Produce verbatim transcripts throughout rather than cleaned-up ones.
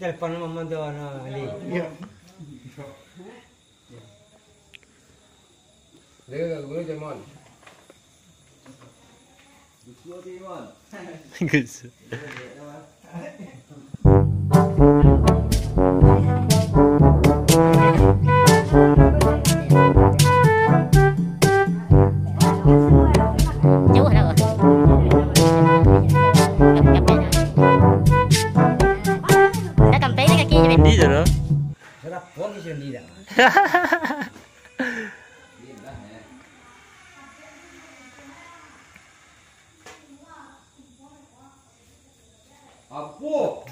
Telepon mama tu, no, Ali. Iya. Dia gak guru je, Mon. Gusu ti, Mon. Gusu. Jauh lah, Bang. Dah sampai ni kaki je, Ben. Di sana. Sudah pun di sini dah. Apo?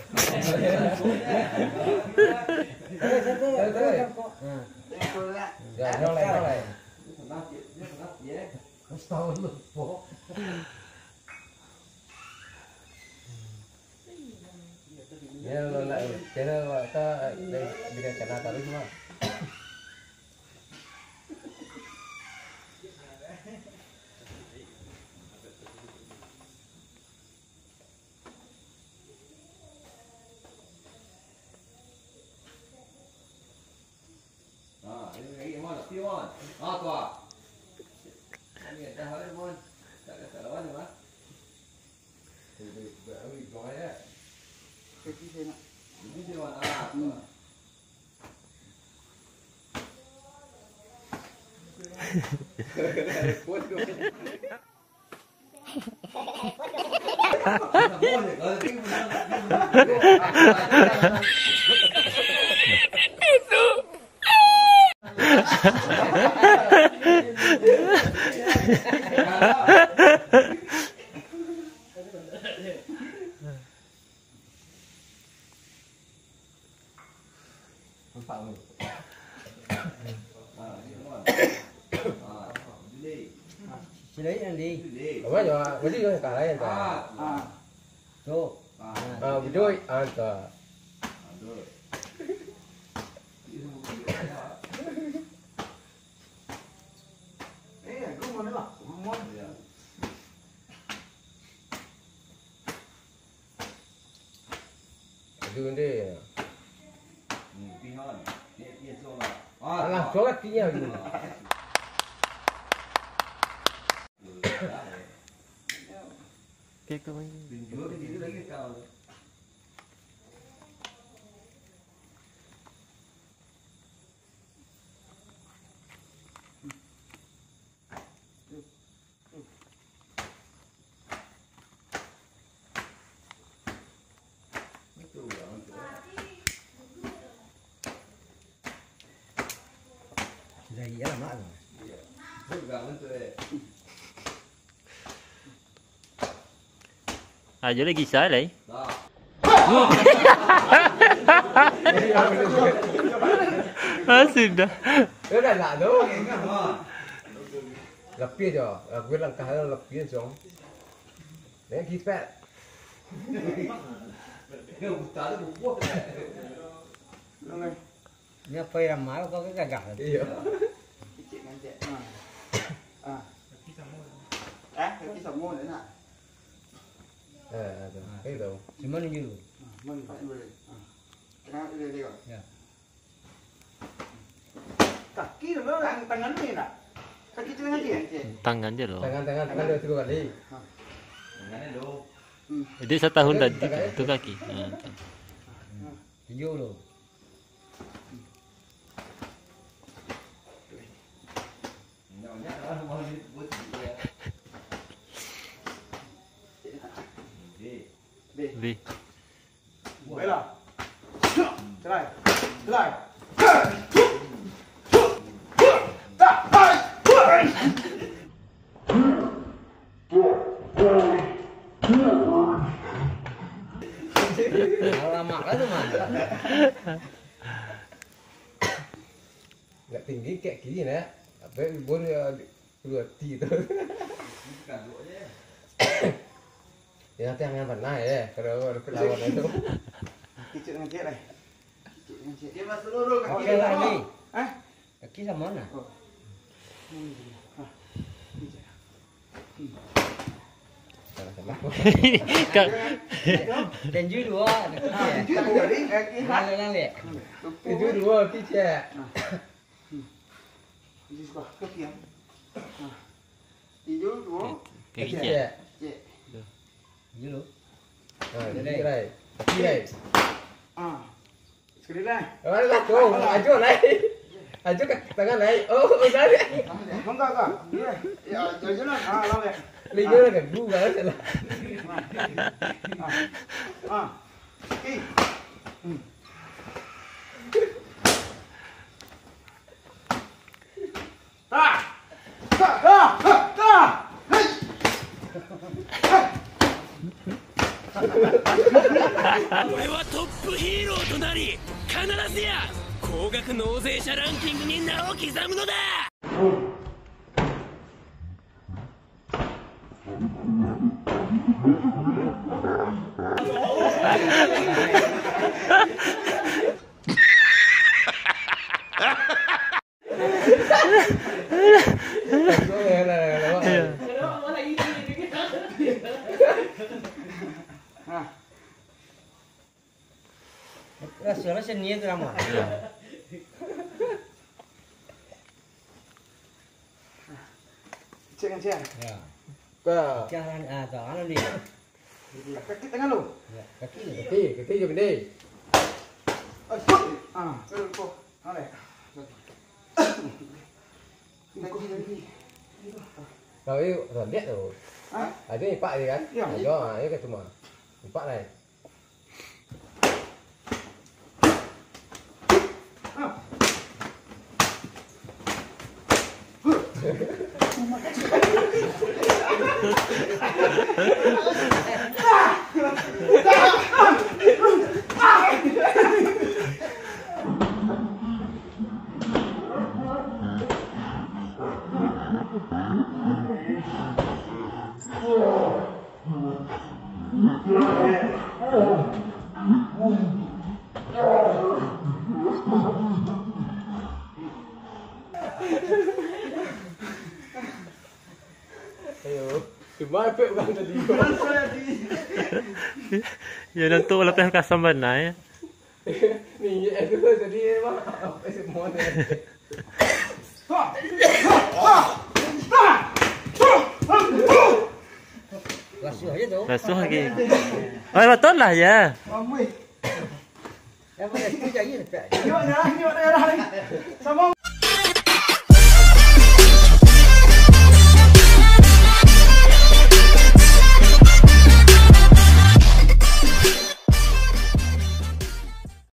Ya, nyolai, nyolai. Setahun lupo. Ya, lo nak, kena awak ka, eh, bila kena taruih, Mak. Ah, ini lagi, Mon. Tapi, Mon. Ah, tu, ah. Ini dah habis, Mon. Tak kata lawan, Mon. Kaki saya nak. Ini dia, Mon. Ah, tu, ah. Nampak tu. Sini nanti. Apa je, berarti kau sekarang kan? Ah. Tu. Ah, betul. Ah, tak. Eh, aku mana lah? Mana? Aduh, ndeh. Alah, coret dia, aduh. Oke, kau main. Sudah iya lah, Mak. Ajo lagi sa lai. Ah, sudah. Yo dah nak tu. Lapih je. Aku langkah lapih je. Dengan kipet. Ni apa yang ramai, kau kan gagah kan? Iyo. Kicik ngancak. Ha. Ha. Kaki samo. Eh, kaki samo dah nak. Eh, ada. Ha. Itu. Cuma ni dulu. Ha, mana tak boleh. Ha. Tengah dulu dia. Ya. Kaki tu, tang-, tangan ni nak. Kaki tu ngancak. Tangan je lo. Tangan, tangan, tangan dua tiga kali. Ha. Tangan ni lo. Hmm. Jadi setahun tadi tu, tu kaki. Ha, tu. Tunjuk dulu. Beh. Baiklah. Selai. Selai. Tak. Hai. Alamak lah tu, Man. Agak tinggi kaki nak. Tapi boleh, ah, dua ti tu. Ya, nanti jangan pernah ya, kalau lawan itu. Kicik dengan cik lah. Kicik dengan cik. Dia masuk dulu, kaki. Oke lah, ni. Hah? Kaki sama nah. Oh. Hah. Kicik. Kak, Tinju duo. Tinju duo, ni. Lalu, lalu. Tinju duo, kecek. Tinju sebelah kaki, ya. Tinju duo. Kaki, kecek. Kecek. Tinju dulu. Ah, tinju, Rai. Kaki, Rai. Ah. Sekali lai. Alah, tu, ajo lai. Ajo ka tangan lai. Oh, oh, lai. Mangga ka? Ya. Ya, ajo lah. Ah, lah, ya. Lai, ajo lah, ganggu lah, salah. Ah. Ah. Eh. Hmm. Ta! Ta! Ta! Ta! Hei! 俺はトップヒーローとなり、必ずや高額納税者ランキングに名を刻むのだ。 Lah, suara seni tu nama. Cek kan, cek. Ya. Ka. Jangan, ah, tak, anu ni. Kaki tangan lu. Ya, kaki. Kaki, kaki je gede. Ah, shoot. Ah, terus kau. Alek. Kaki lagi. Kau ni rondet tu. Hah? Ada empat dia kan? Ya. Ada, ah, dia kan cuma. Empat lah. Ayo, cuma efek orang tadi. Ya, nanti lapeh kasam bana, ya. Ni, ya, tu tadi, Mak. Apa semua ni? Lasuh aja tu. Lasuh lagi. Oh, betul lah, ya. Amboi. Yang mana tu jadi dekat? Nyok dah, nyok dah, dah. Sama.